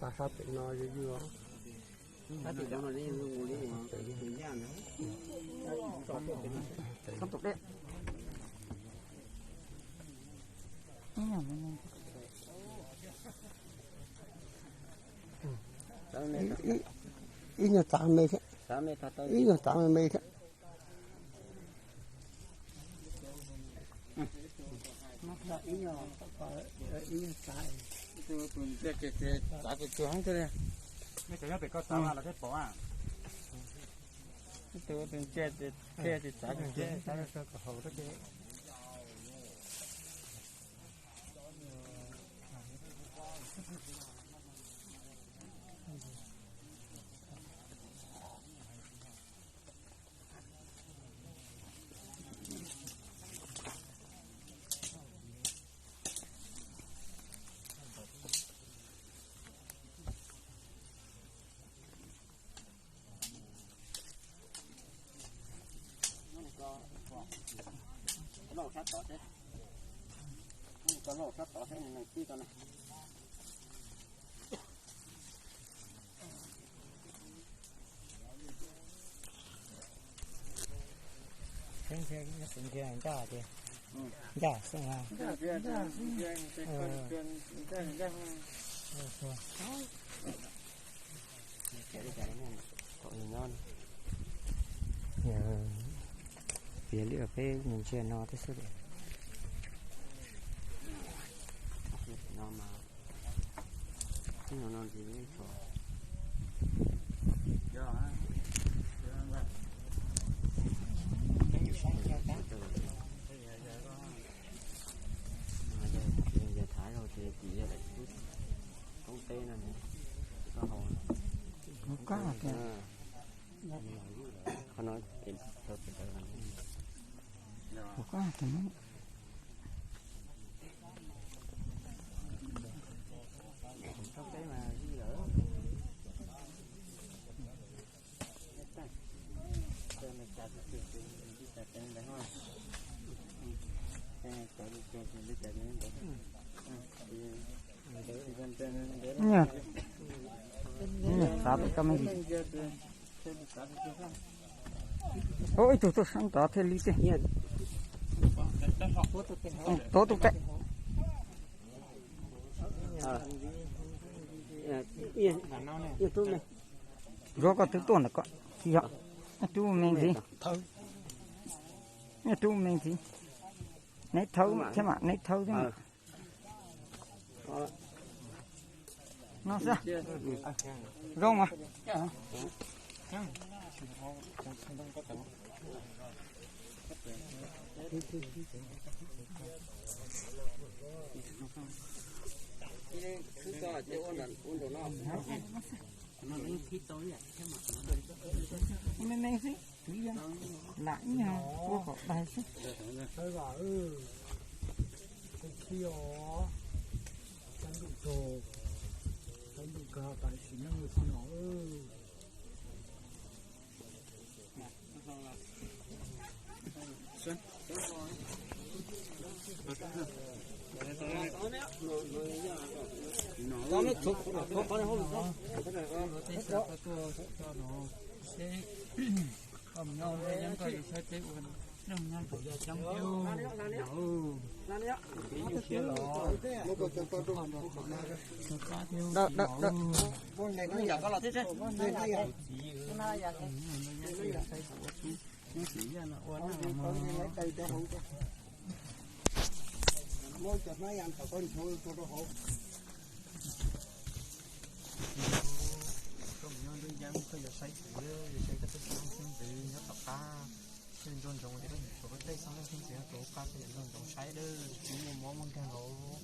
Tag sab pem no yuav yuav. Ib nyuag txav me thiab, ib nyuag txav me me thiab. Lauj sab tod seb, lauj sab tod seb neeg tib tau na. Ncaj xwb. Piav li peb mus ntsia no thiab xwb. No mas, no no ntsis. Yog thav zog ces tim yog daim tub koob teb no, koj haus. Qhov no ces tau pem tau. Ib tug tuaj sab tod thiaj li tiag. Tuav tus kaim. Zuav koj twb tuaj ntawm ko, tsis yog. Tub me ntxiv, tub me ntxiv. Neb thawb thiab mas, neb thawb thiab mas. No xwb. Zoo mas. Me me xwb, lam ib nyuag ua kom daig xwb. Koj mus nyob Ntub Yeeb koj yuav saib kuv, yuav saib koj tej xyoob xeeb ntxwv nyob tom qab, nco ntsoov tias koj yuav tshuav koj tej xyoob xeeb ntxwv nyob tom qab, koj yuav nco ntsoov saib dawb, tsis muaj mob muaj nkeeg los.